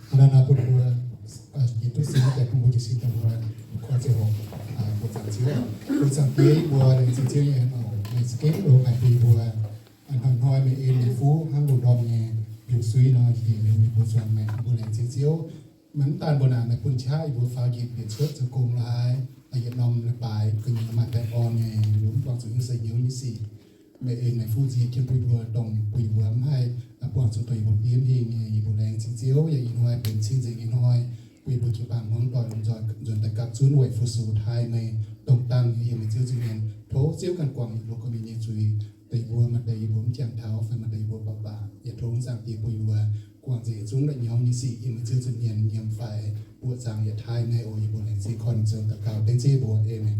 Hnangv naaiv nor bun mbuo, aa, yie duqv sin daaih bun mbuo jiez sin daaih mbuo koi ziangh hoc, aa, mbuo zaangc Ziouv. Mbuo zaangc Diex, yie mbuo laengz zingh Ziouv nyei eix, mbuo meih za'gengh loz-hnoi bun yie mbuo, aa, hnoi-hnoi meih en meih fuqv hnangv loz-ndorm nyei mbiungc-suiv nor, yie mbuo zuangx meih, mbuo laengz zingh Ziouv. Maiv daan mbuo naaic, meih bun qaqv yie mbuo faaux njiec bieqc cuotv zoux gong la'haaix, yietc norm leiz-baaix gu'nyuoz maaih baengh orn nyei, yie mbuo mv buangh zuqc hnyouv seix hnyouv nyei sic. Meih en meih fuqv nzie jienv bun yie mbuo, dongh bun yie mbuo mv haih buangh zuqc dongh yie mbuo diev mingh nyei. Yie mbuo laengz zingh Ziouv, yaac ih hnoi benx cing-nzengc nyei hnoi, bun yie mbuo jiu-baang hmuangv doic lomh nzoih nzuonx daaih gapv zunv weic fu-sux taaih meih, dongh dangh yiem meih Ziouv nza'hmien. Tov Ziouv ganh guangc yie mbuo gorqv-mienh nyei zuiz, deix mbuo maaih deix yie mbuo mv jangx taux fai maaih deix yie mbuo baac baac, yaac tov Zaangc Diex bun yie mbuo guangc nzengc zungv la'nyauv nyei sic yiem meih Ziouv nza'hmien nyiemc faix buoqc zaangc yaac taaih meih oc. Yie mbuo laengz zingh korv-lienh zoux daux gaux dengv ziev mbuox, aamen.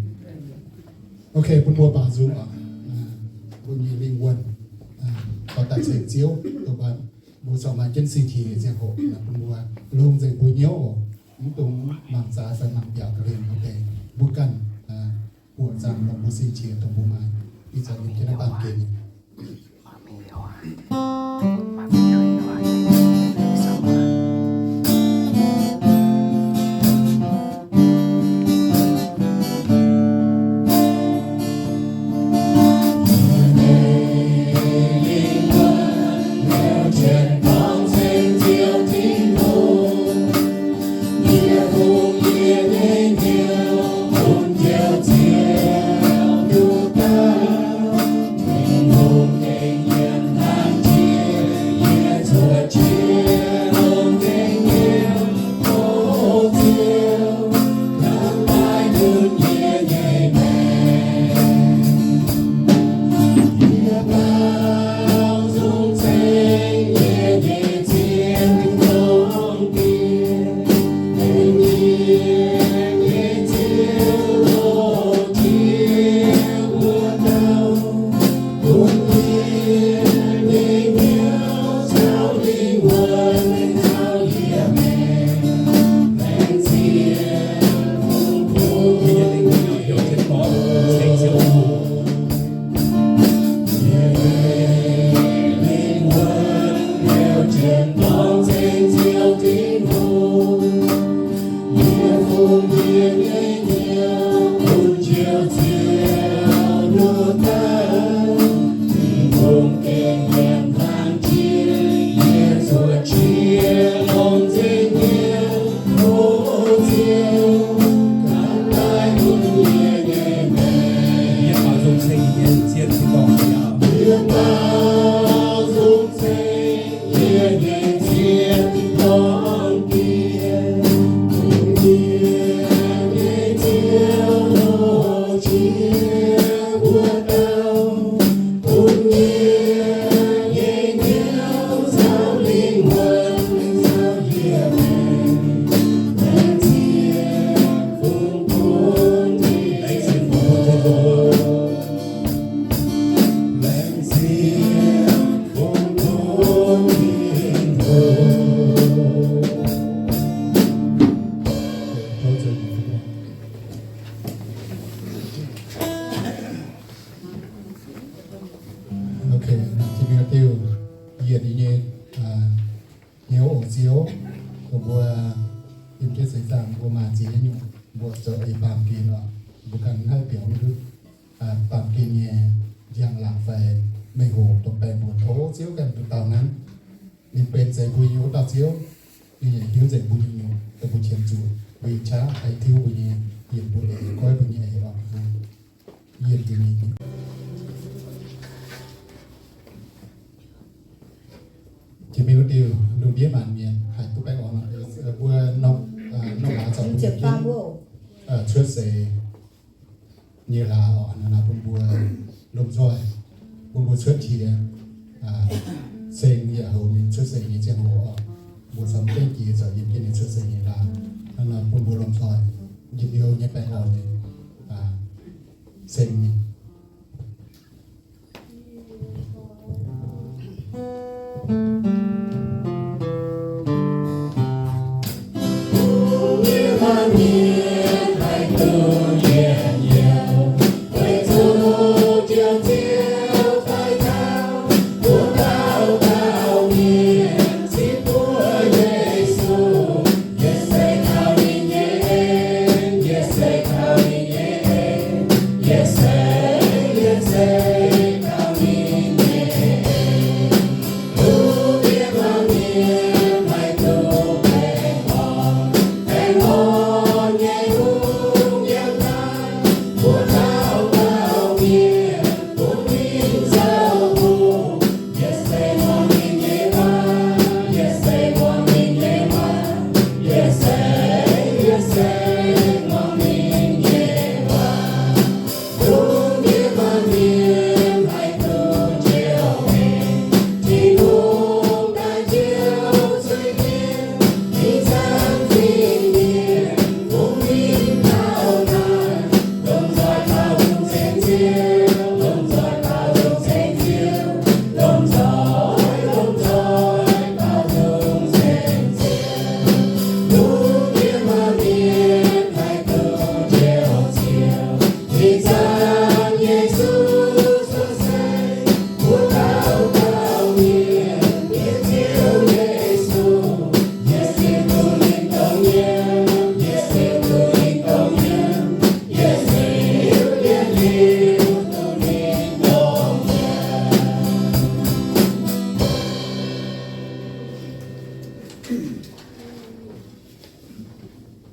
Ok, bun mbuo baaux nzung oc. Mbuo nyei lingh wuonh dorh daaih ceng Ziouv, dongh mbuo corc maaih jienv sing qiex nyei ziangh hoc, bun mbuo longc nzengc mbuo hnyouv oc, mv dungx mangc zaaix fai mangc mbiaauc ga'hlen wuov deix. Mbuo ganh buoqc zaangc longc mbuo sing qiex dongh mbuo maaih. Ih zanc yiem jienv naaiv baamh gen nyei. Ok, jiex mingh diuh yietc nyei, aa, hnyouv oc Ziouv, dongh mbuo yiem jienv seix zaangc mbuo maaih ziex nyungc mbuoqc zoux eix baamh gen oc. Mbuo ganh haih biaux mv duqv baamh gen nyei njang-laangc fai mengh hoc dongh baengh mbuo. Tov Ziouv ganh nduqc dauh hnangv. Ninh benx zeix mbuo nyei wuov dauh Ziouv. Ninh yaac hiuv nzengc mbuo nyei nyungc, dongh mbuo qiemx zuqc mbuo nyei qaqv haih tiuv mbuo nyei, yiem mbuo eix, goiv mbuo nyei eix oc. Yiem mbuo nyei. Jiex mingh wuov diuh lungh ndiev maanc mienh haih duqv baengh orn nor, mbuo norm, norm hlaax zaux mbuo cuotv seix nyei hlaax oc, naaiv bun mbuo lomh nzoih, bun mbuo cuotv qiex, ceng yaac houx ninh cuotv seix nyei ziangh hoc oc. Mbuo caux mv gaengh jiex zoux yiem jienv ninh cuotv seix nyei hlaax. Naaiv nor bun mbuo lomh nzoih njien-youh nyei baengh orn nyei ceng ninh.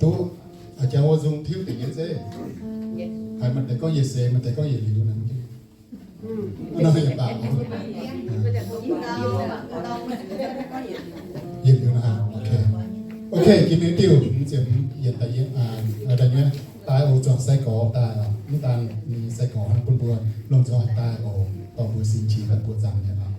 Aa, jangx wuov nzung tiuv deix nyei zeiv. Haiz maaih deix gorngv yietc seix, maaih deix gorngv yietc liuz naaic. Nor yietc baac. Yietc liuz naaic, ok. Ok, jiex mingh diuh, mv ziepc, yietc daaih, daaih nyei, daaih oc, zuangx sai-gorx daaih, mv daan sai-gorx hnangv bun mbuo lomh nzoih daaih oc, dorh mbuo sin qiex daaih buoqc zaangc nyei aqv.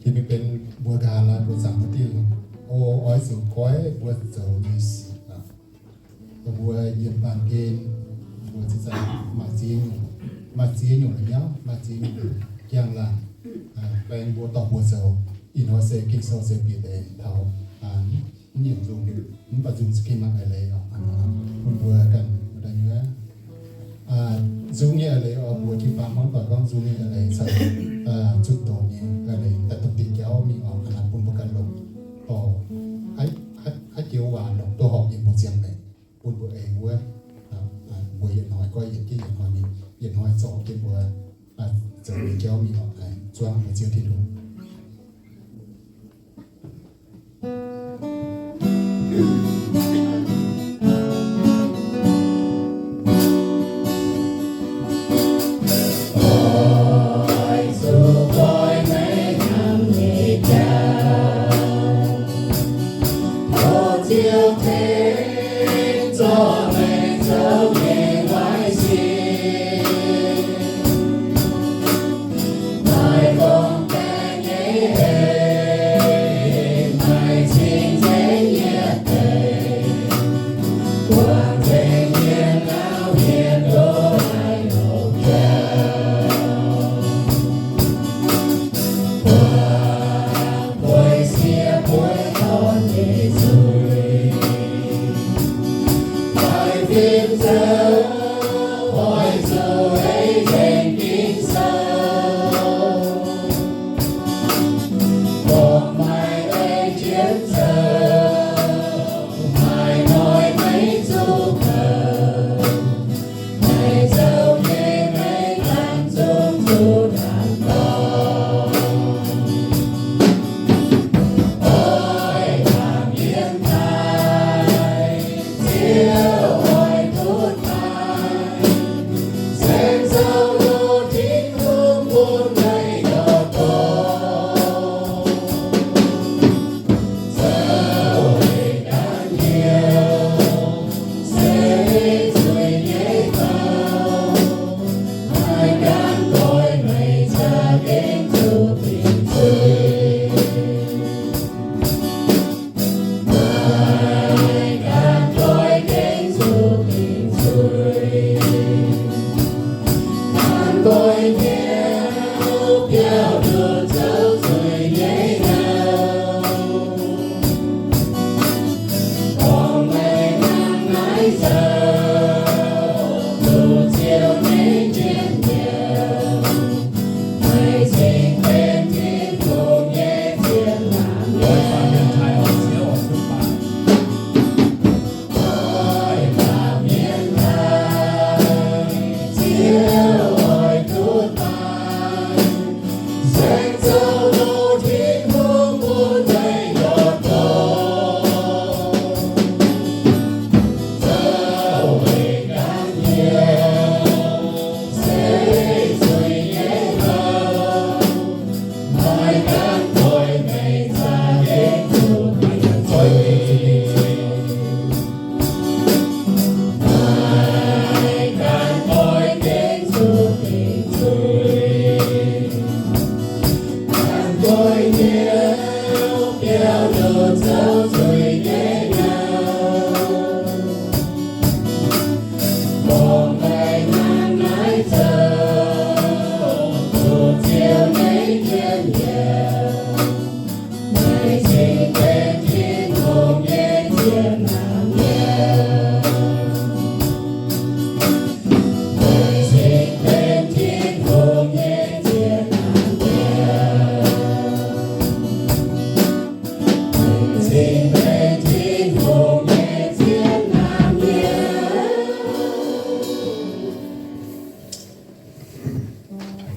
Jiex mingh benx mbuo nqa'haav laaix mbuo zaangc wuov diuh, o, oix zuqc goiv mbuo zoux nyei sic aqv. Mbuo yiem baamh gen, mbuo ziqc zanc maaih ziex nyungc, maaih ziex nyungc la'nyauv, maaih ziex nyungc njang-laangc baeng mbuo, dorh mbuo zoux. Ih hnoi se Ging-Sou se bieqc deix taux mv nyiemc nzung, mv baac nzung za'gengh maaih eix leiz oc. Bun mbuo ganh wuov deix nyuoqv. Nzung nyei eix leiz oc, mbuo jiu-baang hnamv doic gorngv nzung nyei eix leiz caux zunh doz nyei eix leiz daaih dongh diuh jauv mingh oc. Bun mbuo ganh longc dorh haaix joux waac longc duqv horpc yiem mbuo ziangh maengc, bun mbuo eix wuov, mbuo yietc hnoi goiv yietc jienv yietc hnoi mingh, yietc hnoi zorc jienv mbuo zoux nyei jauv mingh oc. Zuangx mbuo Ziouv Tin-Hungh.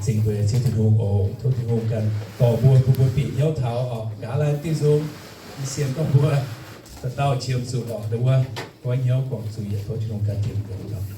Zingh weic Ziouv Tin-Hungh oc. Tov Tin-Hungh ganh dorh mbuo, bun mbuo bieqc hnyouv taux oc. Nqa'haav laai diuh nzung, i sienx gorngv mbuo dauh dauh qiemx zuqc oc. Ndau wuov goiv hnyouv guangc zuiz, tov Tin-Hungh ganh tengx mbuo.